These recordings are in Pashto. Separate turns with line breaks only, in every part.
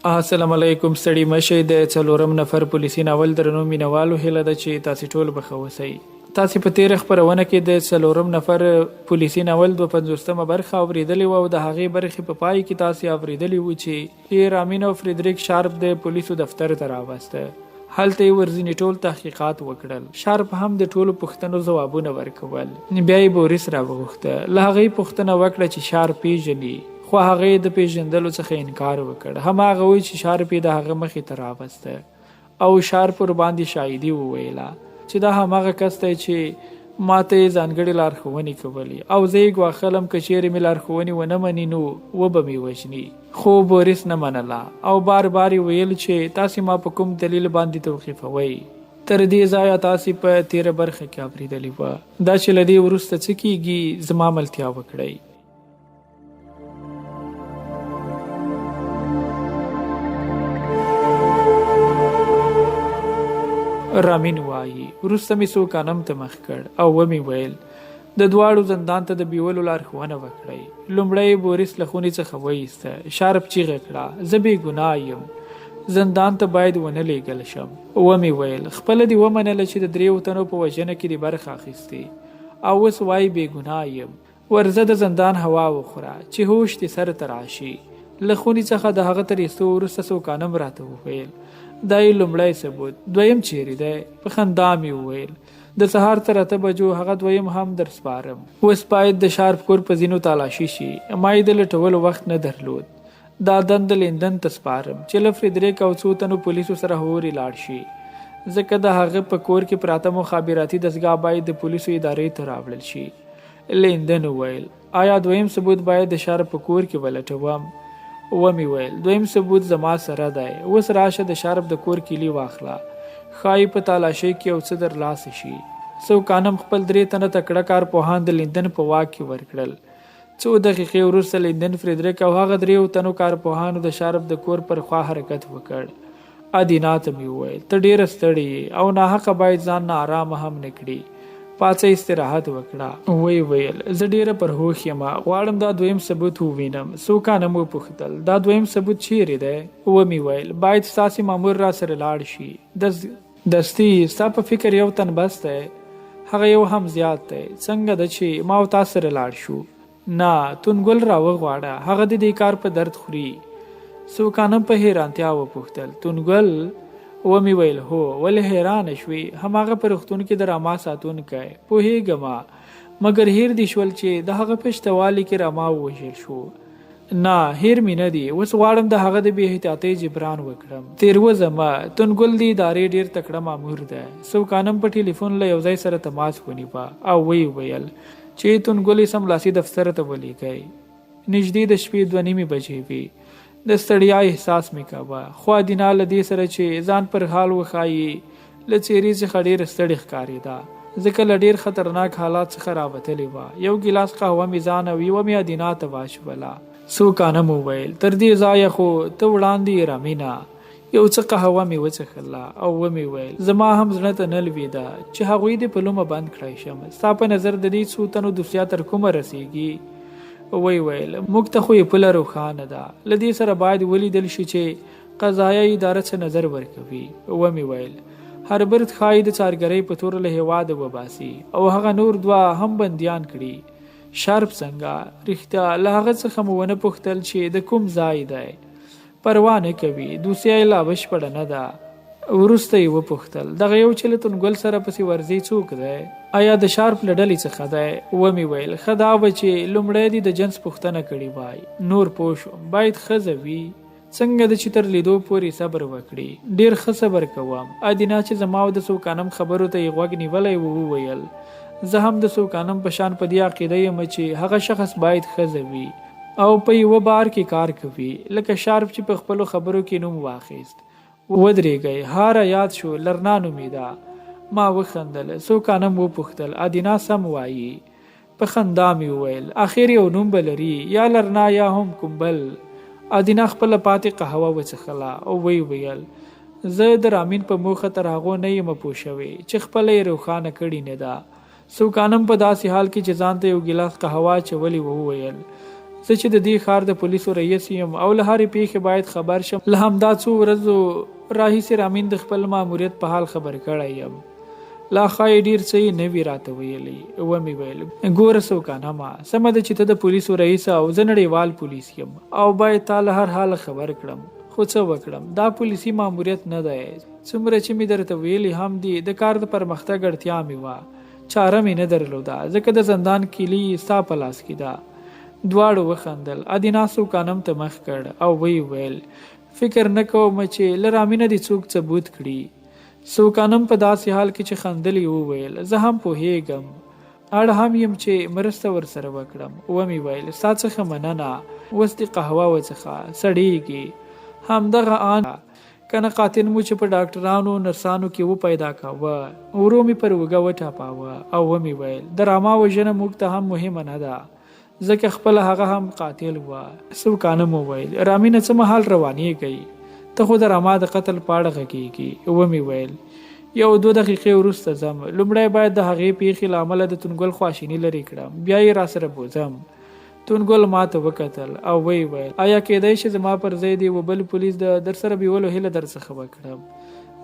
السلام علیکم ستړي مه شئ د څلورم نفر پولیسي ناول درنو مینوالو هیله ده چې تاسې ټول به ښه اوسئ تاسې په تیره خپرونه کې د څلورم نفر پولیسي ناول 250مه برخه اوریدلې وه او د هغې برخې په پای کې تاسې اوریدلي وو چې رامین او فریدریک شارپ د پولیسو دفتر ته راوسته هلته یې ورځینې ټول تحقیقات وکړل شارپ هم د ټولو پوښتنو ځوابونه ورکول بیا یې بوریس راوغوښته له هغه یې پوښتنه وکړه چې شارپ پیژني خو هغه یې د پېژندلو څخه انکار وکړ. هماغه و چې شارپ یې د هغه مخې ته راوسته او شارپ ورباندې شاهدي وویله چې دا هماغه کس دی چې ما ته یې ځانګړې لارښوونې کولې او زه یې ګواښلم که چېرې مې لارښوونې ونه مني نو وبه مې وژني. خو بوریس نه منله او بار بار یې ویل چې تاسې ما په کوم دلیل باندې توقیفوئ؟ تر دې ځایه تاسې په تېره برخه کې اورېدلي وه. دا چې له دې وروسته څه کېږي زما ملتیا وکړئ. رامین وایي وروسته مې سوکانم ته مخ کړ او ومې ویل د دواړو زندان ته د بیولو لارښوونه وکړئ. لومړی یې بوریس له خونې څخه وایسته. شارپ چیغه کړه، زه بې ګناه یم، زندان ته باید ونه لیږل شم. ومې ویل، خپله دې ومنله چې د دریو تنو په وژنه کې دې برخه اخیستې او اوس وایې بې ګناه یم. ورځه د زندان هوا وخوره چې هوش دې سر ته راشي. له خونې څخه د هغه تر ایستو وروسته سوکانم راته وویل، دا یې لومړی ثبوت، دویم چیرې دی؟ په خندا مې وویل، د سهار تر 8 بجو هغه دویم هم در سپارم. اوس باید د شارپ کور په ځینو تالاشي شي. ما یې د لټولو وخت نه درلود. دا دنده لیندن ته سپارم چې له فریدریک او څو تنو پولیسو سره هورې لاړ شي، ځکه د هغه په کور کې پراته مخابراتي دستګاه باید د پولیسو ادارې ته راوړل شي. لیندن وویل، آیا دویم ثبوت باید د شارپ په کور کې ولټوم؟ ومې ویل، دویم ثبوت زما سره دی، اوس راشه د شارپ د کور کیلي واخله، ښایي په تالاشۍ کې یو څه درلاسه شي. سوکانم خپل درې تنه تکړه کارپوهان د لیندن په واک کې ورکړل. څو دقیقې وروسته لیندن فریدریک او هغه دریو تنو کارپوهانو د شارپ د کور پر خوا حرکت وکړ. ادینا ته مې وویل، ته ډېره ستړې یې او ناحقه باید ځان ناارامه هم نه کړې. پاڅه استراحت وکړه. ویې ویل، زه ډېره پر هوښ یم، غواړم دا دویم ثبوت ووینم. سوکانم وپوښتل، دا دویم ثبوت چېرې دی؟ ومې ویل، باید ستاسې مامور راسره لاړ شي. دستي، ستا په فکر یو تن بس دی؟ هغه یو هم زیات دی. څنګه ده چې ما او تا سره لاړ شو؟ نه، تون ګل را وغواړه، هغه د دې کار په درد خوري. سوکانم په حیرانتیا وپوښتل، تون ګل؟ ومې ویل، هو، ولې حیرانه شوې؟ هماغه په روغتون کې د راما ساتونکی. پوهېږم، مګر هېر دې شول چې د هغه په شته والي کې راما ووژل شو. نه، هېر مې نه دي، اوس غواړم د هغه د بې احتیاطۍ جبران وکړم. تېروځه مه، تون ګل د ادارې ډېر تکړه مامور دی. سوکانم په ټیلیفون له یو ځای سره تماس ونیوه او ویې ویل چې تون ګل یې سملاسي دفتر ته ولېږئ. نږدې د شپې 2:30 بجې وې. د ستړیا احساس مې کاوه، خو ادینا له دې سره چې ځان پر حال وښایي، له څېرې څخه ډېره ستړې ښکارېده، ځکه له ډېر خطرناک حالات څخه راوتلې وه. یو ګیلاس قهوه مې ځان او یوه مې ادینا ته واچوله. سوکانم وویل، تر دې ځایه خو ته وړاندې یې رامینه. یو څه قهوه مې وڅښله او ومې ویل، زما هم زړه ته نه لوېده چې هغوی دې په لومه بند کړای شم. ستا په نظر د دې څو تنو دوسیه تر کومه رسېږي؟ ویې ویل، موږ ته خو یې پوله روښانه ده. له دې سره باید ولیدل شي چې قضایه اداره څه نظر ورکوي. ومې ویل، هربرت ښایي د څارګرۍ په تور له هېواده وباسي او هغه نور دوه هم بندیان کړي. شارپ څنګه؟ رښتیا له هغه څخه مو ونه پوښتل چې د کوم ځای دی؟ پروا نه کوي، دوسیه یې لا بشپړه نه ده. وروسته یې وپوښتل، دغه یو چې له تونګل سره پسې ورځې څوک دی؟ آیا د شارپ له ډلې څخه دی؟ ومې ویل، ښه دا وه چې لومړی دې د جنس پوښتنه کړې وای. نور پوه شوم، باید ښځه وي. څنګه ده چې تر لیدو پورې صبر وکړي؟ ډېر ښه صبر کوم. ادینا چې زما او د سوکانم خبرو ته یې غوږ نیولی و، وویل، زه هم د سوکانم په شان په دې عقیده یم چې هغه شخص باید ښځه وي او په یوه بار کې کار کوي، لکه شارپ چې په خپلو خبرو کې نوم واخیست. ودرېږئ، هاره یاد شو، لرنا نومېده. ما وخندل. سوکانم وپوښتل، ادینا سم وایي؟ په خندا مې وویل، اخر یو نوم به لري، یا لرنا یا هم کوم بل. ادینا خپله پاتې قهوه وڅښله او ویې ویل، زه د رامین په موخه تر هغو نه یمه پوه شوې چې خپله یې روښانه کړې نه ده. سوکانم په داسې حال کې چې ځان ته یو ګیلاس قهوه اچولې وه وویل، زه چې د دې ښار د پولیسو رییس یم او له هرې پېښې باید خبر شم، له همدا څو ورځو راهیسې رامین د خپل ماموریت په حال خبر کړی یم. لا ښایي ډېر څه یې نه وي راته ویلي. ومې ویل، ګوره سوکانمه، سمه ده چې ته د پولیسو رییس او زه نړیوال پولیس یم او باید تا له هر حاله خبر کړم، خو څه وکړم، دا پولیسي ماموریت نه دی. څومره چې مې درته ویلي هم دي، د کار د پرمختګ اړتیا مې وه، چاره مې نه درلوده، ځکه د زندان کیلي ستا په لاس کې ده. دواړو وخندل. ادینا سوکانم ته مخ کړ او ویې ویل، فکر نه کوم چې له رامینه دې څوک ثبوت کړي. سوکانم په داسې حال کې چې خندل یې وویل، زه هم پوهېږم، اړ هم یم چې مرسته ورسره وکړم. ومې ویل، ستا څخه مننه، اوس دې قهوه وڅښه، سړېږي. همدغه آن کنه قاتل مو چې په ډاکټرانو نرسانو کې و پیدا کاوه. ورو مې پر اوږه وټاپاوه او ومې ویل، د راما وژنه موږ ته هم مهمه نه ده، ځکه خپله هغه هم قاتل و. سوکانم وویل، رامینه څه مهال روانېږئ؟ ته خو د راما د قتل په اړه غږېږي. ومې ویل، یو دوه دقیقې وروسته ځم، لومړی باید د هغې پېښې له امله د تونګل خواشیني لرې کړم، بیا یې راسره بوځم. تونګل ماته وکتل او ویې ویل، ایا کېدای شي زما پر ځای د یوه بل پولیس د درسره بیولو هیله درڅخه وکړم؟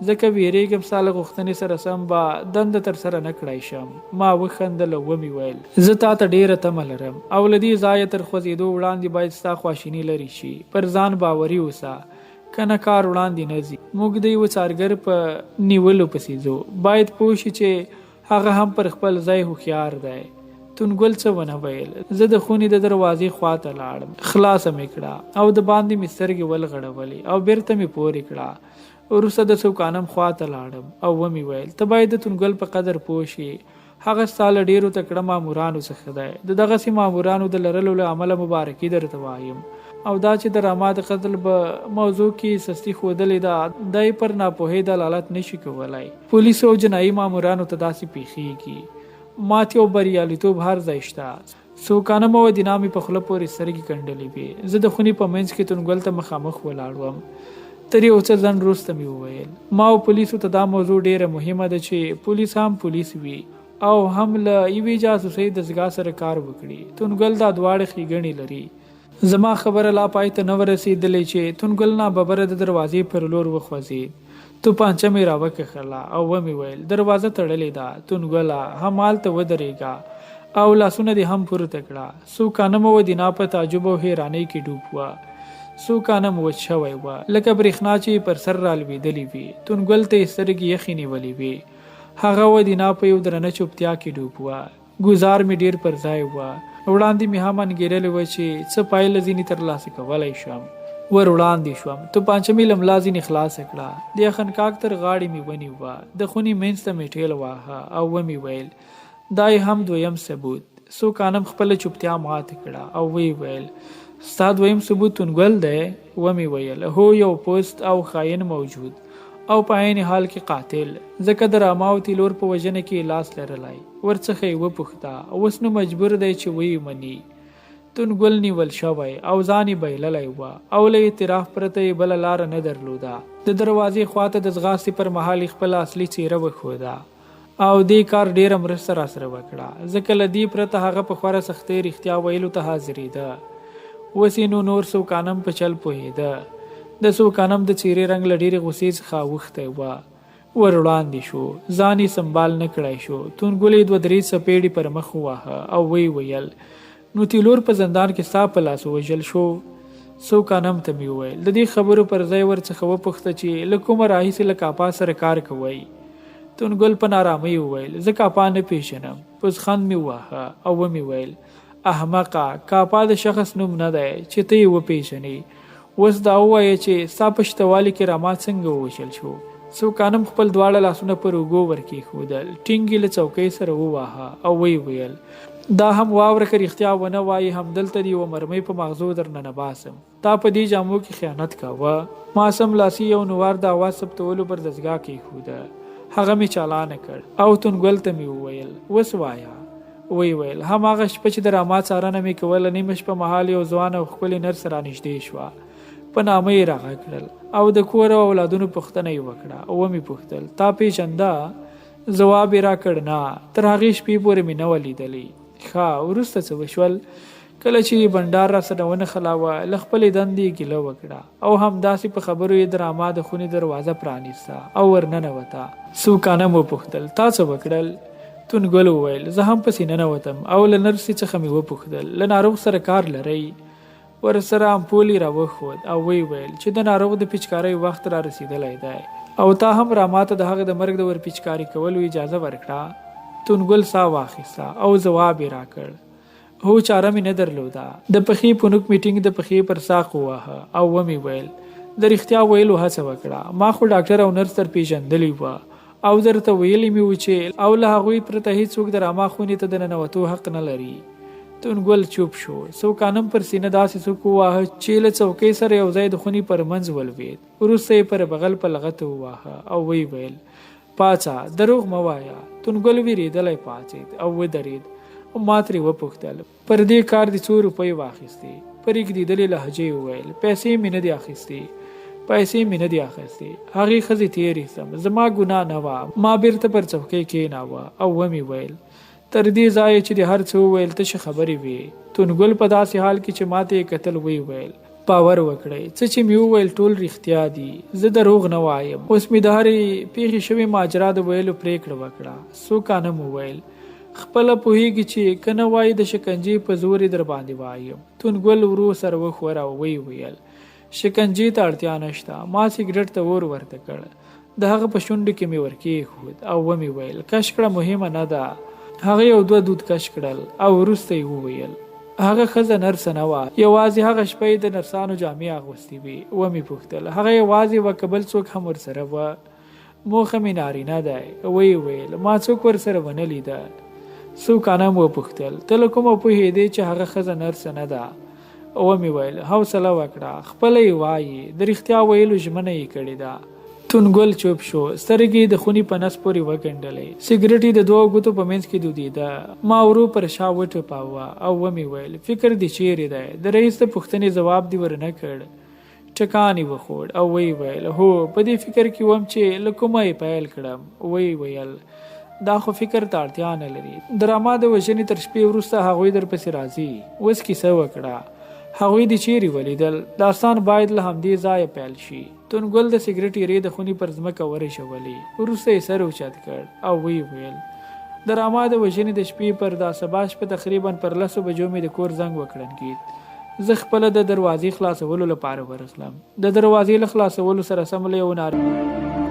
ځکه ویریږم ستا له غوښتنې سره سم به دنده ترسره نه کړای شم. ما وخندل او ومې ویل، زه تا ته ډېره تمه لرم او له دې ځایه تر خوځېدو وړاندې باید ستا خواشیني لرې شي. پر ځان باوري اوسه، که نه کار وړاندې نه ځي. موږ د یوه څارګر په نیولو پسې ځو، باید پوه شي چې هغه هم پر خپل ځای هوښیار دی. تونګل څه ونه ویل. زه د خونې د دروازې خوا ته لاړم، خلاصه مې کړه او د باندې مې سترګې ولغړولې او بیرته مې پورې کړه. وروسته د سوکانم خوا ته لاړم او ومې ویل، ته باید د تونګل په قدر پوه شې. هغه ستا له ډېرو تکړه مامورانو څخه دی. د دغسې مامورانو د لرلو له امله مبارکي درته وایم. او دا چې د راما د قتل په موضوع کې سستي ښودلې ده، دا یې پر ناپوهۍ دلالت نه شي کولای. پولیسو او جنایي مامورانو ته داسې پېښېږي. ماتې او بریالیتوب هر ځای شته. سوکانم او ادینا مې په خوله پورې سترګې کنډلې وې. زه د خونې په منځ کې تونګل ته مخامخ ولاړ وم. تر یو څه ځنډ وروسته مې وویل، ما او پولیسو ته دا موضوع ډېره مهمه ده چې پولیس هم پولیس وي او هم له یوې جاسوسۍ دستګاه سره کار وکړي. تونګل دا دواړه ښېګڼې لري. زما خبره لا پای ته نه وه رسېدلې چې تونګل ناببره د دروازې پر لور وخوځېد. توپانچه مې راوکښله او ومې ویل، دروازه تړلې ده، تونګله، همالته ودرېږه او لاسونه دې هم پورته کړه. سوکانم او دینا په تعجب او حیرانۍ کې ډوب وه. سوکانم وچ شوی و، لکه برېښنا چې یې پر سر رالوېدلې وي. تونګل ته یې سترګې یخې نیولې وې. هغه او دینا په یو درنه چوپتیا کې ډوب وه. ګوزار مې ډېر پر ځای و. وړاندې مې هم انګېرلې وه چې څه پایله ځینې ترلاسه کولی شم. ور وړاندې شوم. توپانچه مې له ملا ځینې خلاصه کړه. د یخنکاک تر غاړې مې ونیوه. د خونې منځ ته مې ټېل واهه او ومې ویل، دا یې هم دویم ثبوت. سوکانم خپله چوپتیا ماته کړه او ویې ویل، ستا دویم ثبوت تونګل دی؟ ومې ویل، هو، یو پست او خاین موجود او په عین حال کې قاتل، ځکه د راما او تیلور په وژنه کې یې لاس لرلی. ورڅخه یې وپوښته، اوس نو مجبور دی چې ویې مني. تون ګل نیول شوی او ځان یې بایللی و او له اعتراف پرته یې بله لاره نه درلوده. د دروازې خواته د ځغاستې پر مهال یې خپله اصلي څېره وښوده او دې کار ډېره مرسته راسره وکړه، ځکه له دې پرته هغه په خورا سختۍ رښتیا ویلو ته حاضرېده. اوس یې نو نور سوکانم په چل پوهېده. د سوکانم د څېرې رنګ له ډېرې غوسې څخه اوښتی و. ور وړاندې شو، ځان یې سمبال نه کړای شو، تونګل یې دوه درې څپېړې پر مخ وواهه او ویې ویل، نو تیلور په زندان کې ستا په لاس ووژل شو؟ سوکانم ته مې وویل، د دې خبرو پر ځای ورڅخه وپوښته چې له کومه راهیسې له کاپا سره کار کوئ؟ تونګل په نارامۍ وویل، زه کاپا نه پېژنم. پوزخند مې وواهه او ومې ویل، احمقه! کاپا د شخص نوم نه دی چې ته یې وپېژنې. اوس دا ووایه چې ستا په شتوالي کې راما څنګه ووژل شو؟ سوکانم خپل دواړه لاسونه پر اوږو ورکېښودل، ټینګ یې له څوکۍ سره وواهه او ویې ویل، دا هم واوره که رښتیا ونه وایې همدلته دې یوه مرمۍ په ماغزو درننباسم. تا په دې جامو کې خیانت کاوه. ما سملاسي یو نوار د اواز ثبتولو پر دستګاه کېښوده. هغه مې چالانه کړ او تونګل ته مې وویل، اوس وایه. ویې ویل، هماغه شپه چې د راما څارنه مې کوله، نیمه شپه مهال یو ځوان او ښکلې نرسه رانږدې شوه. په نامه یې راغږ کړل او د کور او اولادونو پوښتنه یې وکړه. ومې پوښتل، تا پېژنده؟ ځواب یې راکړ، نه، تر هغې شپې پورې مې نه وه لیدلې. ښه، وروسته څه وشول؟ کله چې یې بنډار راسره ونښلاوه، له خپلې دندې یې ګیله وکړه او همداسې په خبرو یې د راما د خونې دروازه پرانیسته او ورننوته. سوکانم وپوښتل، تا څه وکړل؟ تون ګل وویل، زه هم پسې ننوتم او له نرسې څخه مې وپوښتل، له ناروغ سره کار لرئ؟ ورسره امپول یې راوښود او ویې ویل چې د ناروغ د پیچکارۍ وخت را رسېدلی دی او تا هم راما ته د هغه د مرګ د ورپیچکاري کولو اجازه ورکړه؟ تون ګل ساه واخیسته او ځواب یې راکړ، هو چاره مې نه درلوده. د پښې په نوک مې ټینګ د پښې پر ساق وواهه او ومې ویل، د رښتیا ویلو هڅه وکړه. ما خو ډاکټر او نرس در پېژندلي وه او درته ویلي مې وو چې او له هغوی پرته هېڅوک د راما خونې ته د ننوتو حق نه لري. تون ګل چوپ شو. سوکانم پر سینه داسې سوک وواهه چې له څوکۍ سره یو ځای د خونې پر منځ ولوېد. وروسته یې پر بغل په لغته وواهه او ویې ویل، پاڅه، دروغ مه وایه. تون ګل وېرېدلی پاڅېد او ودرېد. ما ترې وپوښتل، پر دې کار دې څو روپۍ واخیستې؟ په رېږدېدلې لهجه یې وویل، پیسې مې نه دي اخیستې. پیسې مې نه دي اخیستې. هغې ښځې تېر ایستم. زما ګناه نه وه. ما بېرته پر څوکۍ کېناوه او ومې ویل، تر دې ځایه چې دې هر څه وویل تشې خبرې وې. تون ګل په داسې حال کې چې ماته یې کتل ویې ویل، باور وکړئ، څه چې مې وویل ټول رښتیا دي. زه دروغ نه وایم. اوس مې د هرې پېښې شوې ماجرا د ویلو پرېکړه وکړه. سوکانم وویل، خپله پوهېږي چې که نه وایې د شکنجې په زور یې درباندې وایم. تون ګل ورو سر وښوراوه ویې ویل، شکنجې ته اړتیا نشته. ما سګرټ ته اور ورته کړ. د هغه په شونډو کې مې ورکېښود او ومې ویل، کش کړه مهمه نه ده. هغه یو دوه دود کش کړل او وروسته یې وویل، هغه ښځه نرسه نه وه، یوازې هغه شپه یې د نرسانو جامې اغوستې وې. ومې پوښتل، هغه یوازې وه که بل څوک هم ورسره وه؟ موخه مې نارینه دی. ویې ویل، ما څوک ورسره ونه لیده. سوکانم وپوښتل، ته له کومه پوهېدې چې هغه ښځه نرسه نه ده؟ ومې ویل، حوصله وکړه، خپله یې وايي، د رښتیا ویلو ژمنه یې کړې ده. تون ګل چوپ شو، سترګې یې د خونې په نس پورې وګنډلې، سګرټ یې د دوو ګوتو په منځ کې دودېده. ما ورو پر شا وټپاوه او ومې ویل، فکر دې چېرې دی؟ د رئیس د پوښتنې ځواب دې ورنه کړ. ټکان یې وخوړ او ویې ویل، هو، په دې فکر کې وم چې له کومه یې پیل کړم. ویې ویل، دا خو فکر ته اړتیا نه لري. د راما د وژنې تر شپې وروسته هغوی درپسې راځي. اوس کیسه وکړه. هغوی دې چیرې ولیدل؟ داستان باید له همدې ځایه پیل شي. تون ګل د سګرټ ایرې د خونې پر ځمکه ورژولې. وروسته یې سر اوچت کړ او ویې ویل، د راما د وژنې د شپې پر دا سبا شپه تقریبا پر لسو بجو مې د کور زنګ وکړنګید. زه خپله د دروازې خلاصولو لپاره ورغلم. د دروازې له خلاصولو سره سم له یو نارینه